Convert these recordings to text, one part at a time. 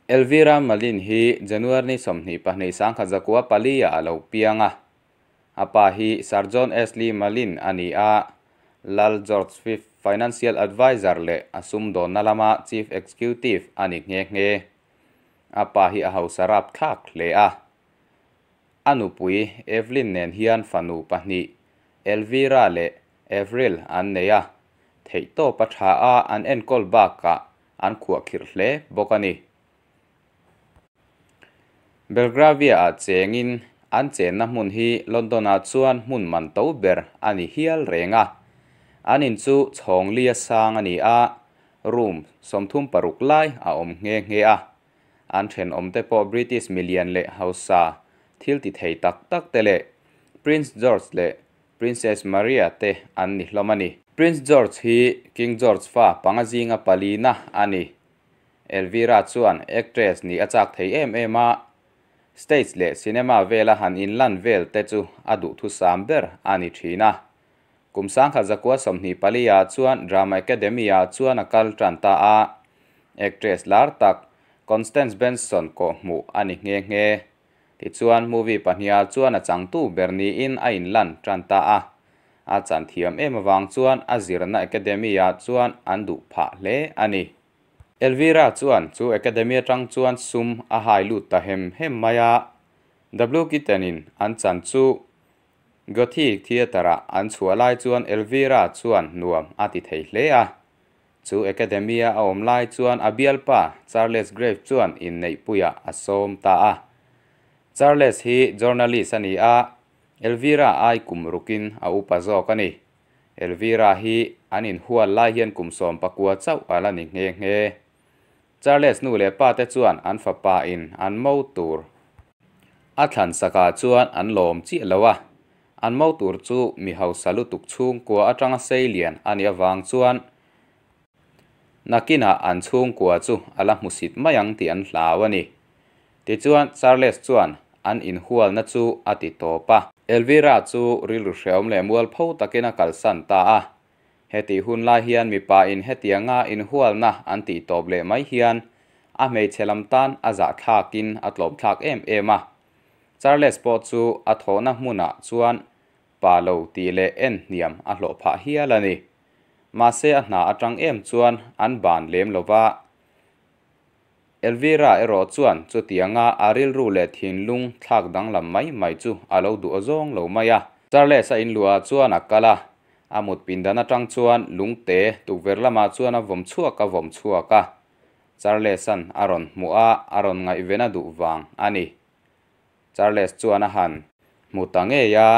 Elvira Malin hi January ni 22 1904 ah a lo piang a. A pa hi Sir John Ashley Malin a ni a, Lal George V Financial Adviser leh a sumdawnna lama Chief Executive a ni nghe nghe. A pa hi a hausa rapthlak hle a. A nupui Evelyn nen hian fanu pahnih, Elvira leh Avril an nei a, theihtawp a tha a an enkawl bakah an khuahkhirh hle bawk a ni. Belgravia-ah chengin an chenna hmun hi London-ah chuan hmun man to ber a ni hial reng a. An in chu chhawng lia sang a ni a, room 36 lai a awm nghe nghe a. An thenawmte pawh British milian leh hausa thil ti thei tak tak te leh Prince George leh Princess Maria te an ni hlawm a ni. Prince George hi King George fa panga zinga palina a ni. Elvira chuan actress nih a chak thei em em a, stage leh cinema vela han inlan vel te chu a duhthusam ber a ni thin a. Kum 1924 ah chuan Drama Academy ah chuan a kal tan ta a, actress lar tak Constance Benson kawhhmuh a ni nghe nghe. Tichuan movie pahniha chuan a changtu ber niin a inlan tan ta a. A chan thiam em avang chuan a zirna academy ah chuan an duh phah hle a ni. Elvira chuan chu academy atang chuan sum a hai lut ta hem hem mai a. W Kitten in an chan chu Gothic Theatre ah an chhuah lai chuan Elvira chuan nuam a ti thei hle a. Chu Academy a a awm lai chuan a bialpa Charles Graves chuan inneihpuiah a sawm ta a. Charles hi journalist a ni a, Elvira ai kum rukin a upa zawk a ni. Elvira hi an inhual lai hian kum 19 chauh a la ni nghe nghe. Charles nu leh pa te chuan an fapa in an mo tur a thlan sakah chuan an lawm chiah lo a. An mo tur chu mi hausa lutuk chhungkua atanga seilian a nih avang chuan nakinah an chhungkua chu a la hmusit mai ang tih an hlau a ni. Tichuan Charles chuan an inhualna chu a ti tawp a. Elvira chu rilru hreawm leh mualpho takin a kalsan ta a. Heti hun lai hian mipa in hetianga inhualna an tih tawp leh mai hian a hmeichhe lam tan a zahthlakin a tlawmthlak em em a. Charles pawh chu a thawhna hmunah chuan pa lo tih leh en hniam a hlawh phah hial a ni. Mahse a hna atang em chuan an ban lem lova. Elvira erawh chuan chutianga a rilru leh thinlung thlak danglam mai mai chu a lo duh zawng lo mai a. Charles a inluah chuan a kal a, a mut pindan atang chuan lungte tukverh lamah chuan a vawm chhuak a vawm chhuak a. Charles-a'n a rawn hmuh a, a rawn ngaihven a duh vang a ni. Charles chuan a han hmu ta ngei a,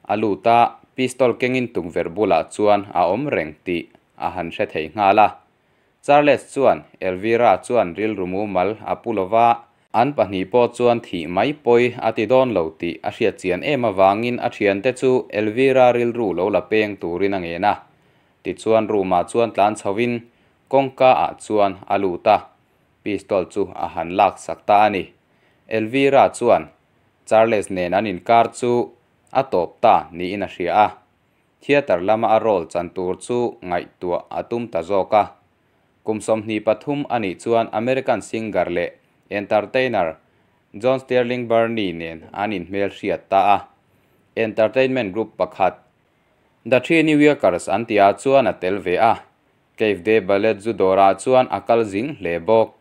a lut a, pistol kengin tukverh bulah chuan a awm reng tih a han hre thei nghal a. Charles chuan Elvira chuan rilru mumal a pu lova, an pahnih pawh chuan thih mai pawi a ti dawn lo tih a hriat chian em avangin a thiante chu Elvira rilru lo la peng turin a ngen a. Tichuan room-ah chuan tlan chhoin kawngka ah chuan a lut a, pistol chu a han lak sak ta a ni. Elvira chuan Charles nen an inkar chu a tawp ta niin a hria a. Theatre lama a role chan tur chu ngaihtuah a tum ta zawk a. Kum 23 a nih chuan American singer leh entertainer John Sterling Burney nen an inhmel hriat ta a. Entertainment group pakhat The Three New Yorkers an tihah chuan a tel ve a. Cave de Ballet zu dawrah chuan a kal zing hle bawk.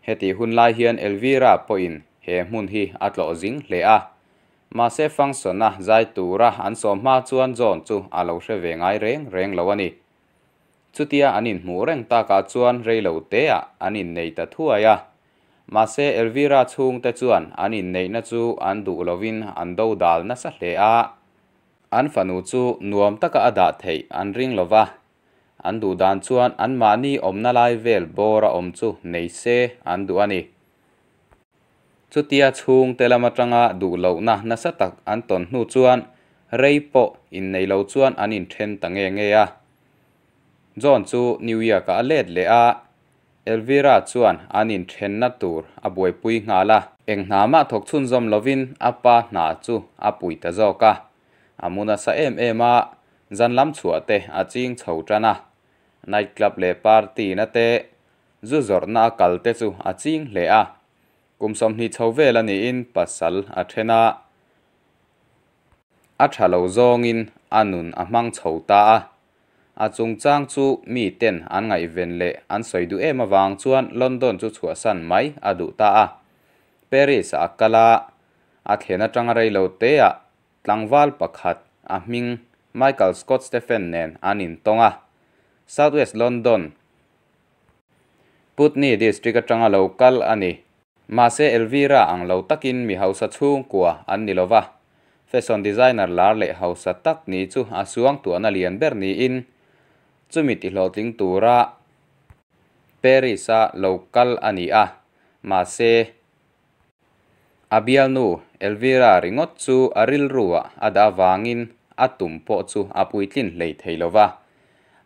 Heti hun lai hian Elvira pawhin he hmun hi a tlawh zing hle a. Mahse function a zai tura an sawm hma chuan John chu a lo hre ve ngai reng reng lo a ni. Chutia an inhmuh reng takah chuan reilo teah an innei ta thuai a. Mahse Elvira chhungte chuan an inneihna chu an duh lovin an do dal nasa hle a. An fanu chu nuam taka a dah theih an ring lova. An duh dan chuan anmahni awmna lai vel bawr a awm chu nei se an duh a ni. Chutia chhungte lam atanga duh lohna nasa tak an tawn hnu chuan rei pawh innei lo chuan an inthen ta nge nge a. John chu New York-ah a let leh a, Elvira chuan an inthenna tur a buaipui nghal a. Eng hna mah thawk chhunzawm lovin a pa hna chu a pui ta zawk a. A mu nasa em em a, zan lam chhuah te a ching chho tan a. Night club leh party na te, Zu zawrhna a kal te chu a ching hle a. Kum 20 chho vel a niin pasal a then a. A tha lo zawngin a nun a hmang chho ta a. A chungchang chu mi ten an ngaihven leh an sawi duh em avang chuan London chu chhuahsan mai a duh ta a. Paris ah a kal a, a thlen atanga rei lo te ah tlangval pakhat a hming Michael Scott Stephen nen an intawng a. South West London, Putney District atanga lo kal a ni. Mahse Elvira ang lo takin mi hausa chhungkua an ni lova, fashion designer lar leh hausa tak ni chu a suangtuahna lian ber niin chumi tihlawhtling tura Paris-a lo kal a ni a. Mahse a bialnu Elvira ringawt chu a rilruah a dah avangin a tum pawh chu a puitlin hlei thei lova,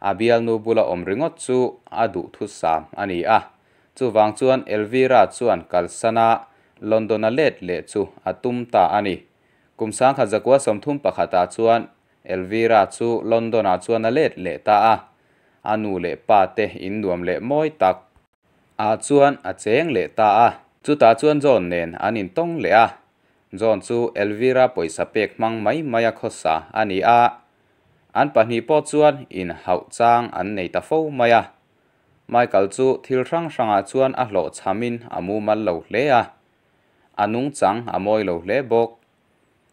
a bialnu bula awm ringawt chu a duhthusam a ni a. Chuvang chuan Elvira chuan kalsana London-a let leh chu a tum ta a ni. Kum 1931 ah chuan Elvira chu London-ah chuan a let leh ta a. A nu leh pa te in nuam leh mawi tak ah chuan a cheng leh ta a. Chutah chuan John nen an intawng leh a. John chu Elvira pawisa pek hmang mai mai a khawsa a ni a. An pahnih pawh chuan inhauh chang an nei ta fo mai a. Michael chu thil hrang hrangah chuan a hlawhchhamin a mumal lo hle a, a nungchang a mawi lo hle bawk.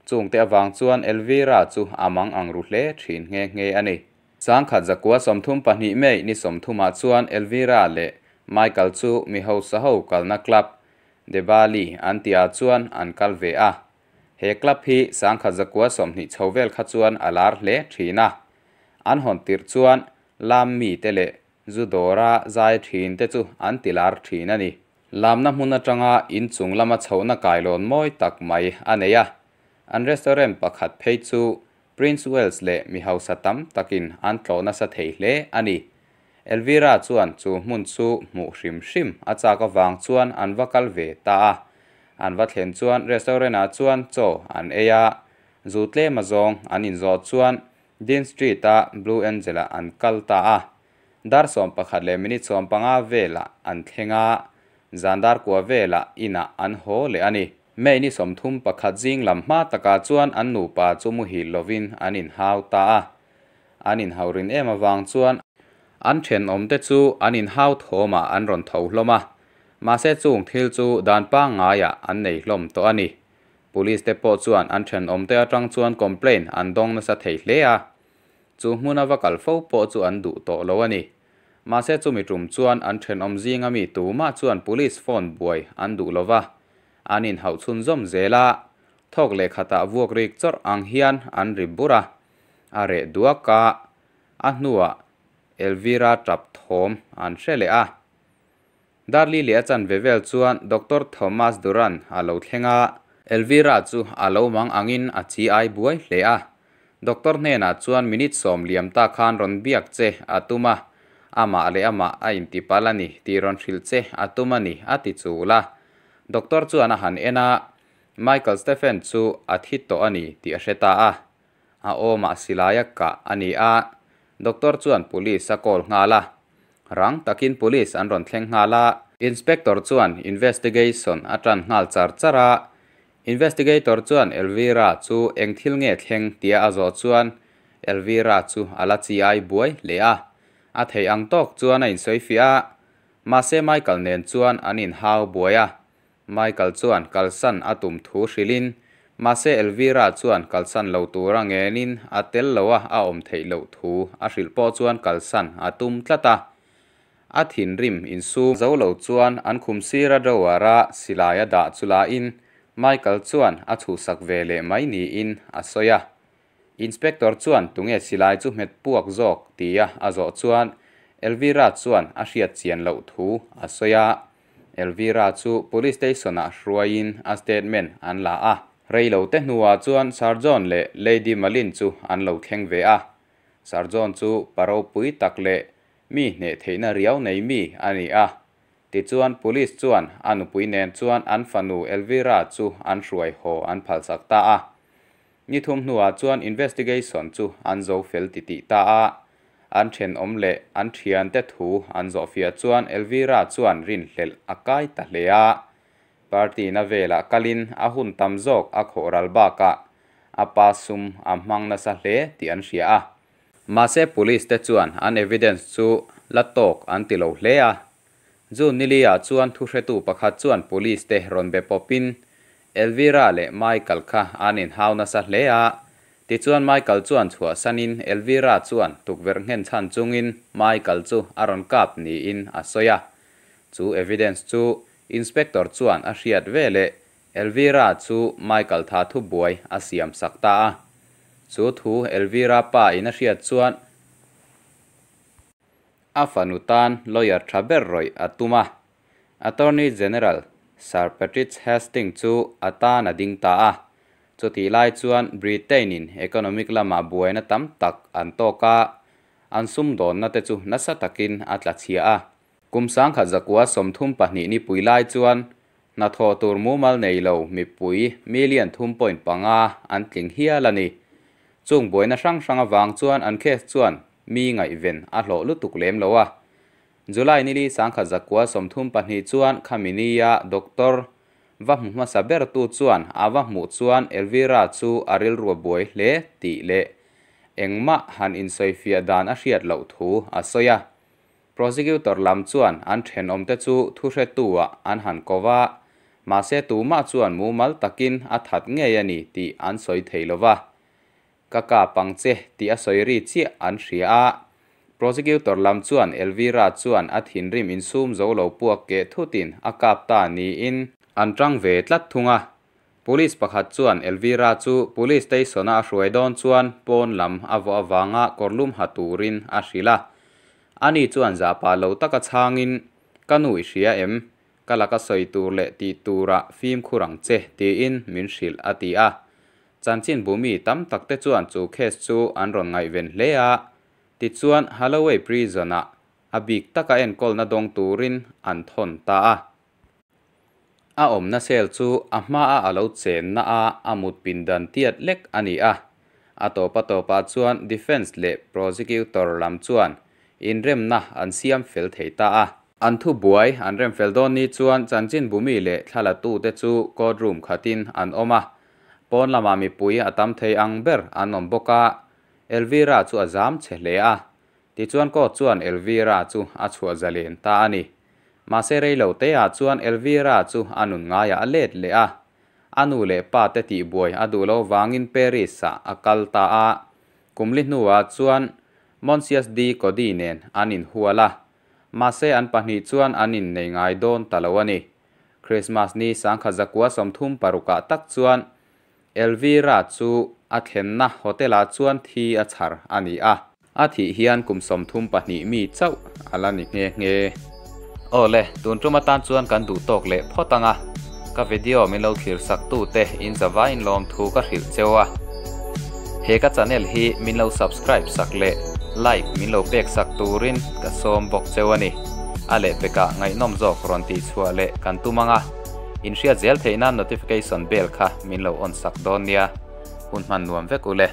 Chungte avang chuan Elvira chu a mang ang ru hle thin nghe nghe a ni. 1932 May ni 30 ah chuan Elvira leh Michael chu mi hausa ho kalna club, De Bali an tihah chuan an kal ve a. He club hi 1920 chho vel kha chuan a lar hle thin a. An hawn tirh chuan Lam mite leh zu dawra zai thin te chu an ti lar thin a ni. Lamna hmun atanga inchung lama chhohna kailawn mawi tak mai a nei a. An restaurant pakhat phei chu Prince Wales leh mi hausa tam takin an tlawh nasa thei hle a ni. Elvira chuan chu hmun chu hmuh hrim hrim a chak avang chuan an va kal ve ta a. An va thlen chuan restaurant ah chuan chaw an ei a, zu tlem azawng an inzawh chuan Dean Street-a Blue Angel-ah an kal ta a. Dar 11 leh minute 15 velah an thleng a, zan dar kua velah inah an haw leh a ni. May ni 31 zing lam hma takah chuan an nupa chu muhil lovin an inhau ta a. An inhau rin em avang chuan an thenawmte chu an inhau thawmah an rawn tho hlawm a, mahse chung thil chu dan pangngaiah an nei hlawm tawh a ni. Police te pawh chuan an thenawmte atang chuan complaint an dawng nasa thei hle a, chu hmuna va kal fo pawh chu an duh tawh lo a ni. Mahse chumi tum chuan an thenawm zinga mi tumah chuan police phone buai an duh lo va, an inhauh chhunzawm zel a, thawk leh khatah vuak rik chawrh ang hian an ri bur a, a reh duak a, a hnuah Elvira tap thawm an hre leh a. Darli leh a chanve vel chuan Doctor Thomas Duran a lo thleng a. Elvira chu a lo mang angin a chi ai buai hle a. Doctor hnenah chuan minute 10 liam ta khan rawn biak che a tum a, amah leh amah a intipal a ni tih rawn hrilh che a tum a ni a ti chul a. Doctor chuan a han en a, Michael Stephen chu a thi tawh a ni tih a hre ta a. A awmah silai a kah a ni a, Doctor chuan police a call nghal a. Rang takin police an rawn thleng nghal a. Inspector chuan investigation a tan nghal char char a. Investigator chuan Elvira chu eng thil nge thleng tia a zawh chuan Elvira chu a la chi ai buai hle a. A theih ang tawk chuan a insawifiah a. Mahse Michael nen chuan an inhau buai a. Michael chuan kalsan a tum thu hrilhin, mahse Elvira chuan kalsan lo tura ngenin a tel lo a a awm theih loh thu a hrilh pawh chuan kalsan a tum tlat a. A thinrim insum zo lo chuan an khum sira drawer a silai a dah chu lahin Michael chuan a chhuhsak ve leh mai niin a sawi a. Inspector chuan tunge silai chu hmet puak zawk tia a zawh chuan Elvira chuan a hriat chian loh thu a sawi a. Elvira chu Police Station-ah hruaiin a statement an la a. Rei lo te hnuah chuan Sir John leh Lady Malin chu an lo thleng ve a. Sir John chu pa ropui tak leh mi hneh theihna riau nei mi a ni a. Tichuan Police chuan a nupui nen chuan an fanu Elvira chu an hruai haw an phalsak ta a. Ni thum hnuah chuan investigation chu an zo fel titih ta a. An thenawm leh an thiante thu an zawhfiah chuan Elvira chuan rinhlelh a kai ta hle a. Party na velah kalin a hun tam zawk a khawh ral bakah a pa sum a hmang nasa hle tih an hria a. Mahse police te chuan an evidence chu la tawk an ti lo hle a. June nili ah chuan thuhretu pakhat chuan police te rawn be pawpin Elvira leh Michael kha an inhau nasa hle a. Tichuan Michael chuan chhuahsanin Elvira chuan tukverh nghen chhan chungin Michael chu a rawn kap niin a sawi a. Chu evidence chu Inspector chuan a hriat veleh Elvira chu Michael tha thubuai a siam sak ta a. Chu thu Elvira pa in a hriat chuan a fanu tan lawyer tha ber rawih a tum a. Attorney General Sir Patrick Hastings chu a tan a ding ta a. Chutih lai chuan Britain in economic lamah buaina tam tak an tawk a, an sumdawnna te chu nasa takin a tla chhia a. Kum 1932 nipui lai chuan hnathawh tur mumal nei lo mipui million thum point panga an tling hial a ni. Chung buaina hrang hrang avang chuan an case chuan mi ngaihven a hlawh lutuk lem lo a. July nili 1932 chuan khami nia doctor va hmu hmasa bertu chuan a va hmuh chuan Elvira chu a rilru a buai hle tih leh engmah han insawifiah dan a hriat loh thu a sawi a. Prosecutor lam chuan an thenawmte chu thuhretu-ah an han ko va, mahse tumah chuan mumal takin a that ngei a ni tih an sawi thei lo va. Ka kap ang che tih a sawi ri chiah an hria a. Prosecutor lam chuan Elvira chuan a thinrim insum zo lo puak keh thutin a kap ta niin an tang ve tlat thung a. Police pakhat chuan Elvira chu Police Station-a a hruai dawn chuan pawn lam a vawh avanga kawrlum ha turin a hrilh a. Ani chuan zahpah lo taka chhangin, Ka nu i hria em? Ka laka sawi tur leh tih turah fimkhur ang che, tiin min hrilh a ti a. Chanchin bumi tam takte chuan chu case chu an rawn ngaihven hle a. Tichuan Holloway Prison-ah a bik taka enkawlna dawng turin an thawn ta a. A awmna cell chu a hmaa a lo chenna a a mut pindan tiat lek a ni a. A tawpa tawpah chuan defence leh prosecutor lam chuan inremna an siam fel thei ta a. An thubuai an rem fel dawn ni chuan chanchin bumi leh thlalatute chu court room khatin an awm a. Pawn lamah mipui a tam thei ang ber an awm bawk a. Elvira chu a zam che hle a. Tichuan court chuan Elvira chu a chhuah zalen ta a ni. Mahse rei lo te ah chuan Elvira chu a nun ngaiah a let leh a. A nu leh pa te tihbuai a duh lo vangin Paris ah a kal ta a. Kum li hnuah chuan Monsias de Cody nen an inhual a. Mahse an pahnih chuan an innei ngai dawn ta lo a ni. Christmas ni 1936 ah tak chuan Elvira chu a thlenna hotel ah chuan thi a chhar a ni a. A thih hian kum 32 mi chauh a la ni nghe nghe. Aw le, tun tum atan chuan kan duh tawk leh phawt ang a. Ka video min lo thlir sak tu te in zavai in lawm thu ka hrilh cheu a. He ka channel hi min lo subscribe sak leh like min lo pek sak turin ka sawm bawk cheu a ni. A lehpekah ngaihnawm zawk rawn tih chhuah leh kan tum ang a. In hriat zel theih nan notification bell kha min lo on sak dawn nia. Hun hman nuam vek u le.